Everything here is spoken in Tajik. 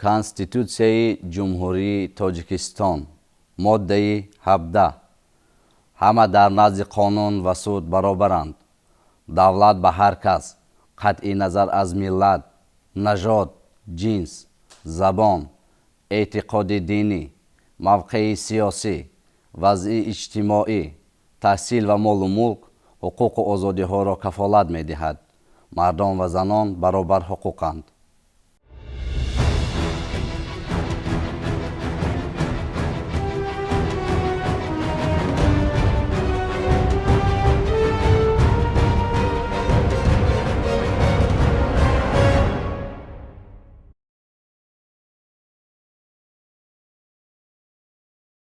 Конститутсияи Ҷумҳурии Тоҷикистон, моддаи 17. Ҳама дар назди қонун ва суд баробаранд. Давлат ба ҳар кас, қатъи назар аз миллат, нажод, ҷинс, забон, эътиқоди динӣ, мавқеи сиёсӣ, вазъи иҷтимоӣ, таҳсил ва молу мулк, ҳуқуқу озодиҳоро кафолат медиҳад. Мардон ва занон баробарҳуқуқанд.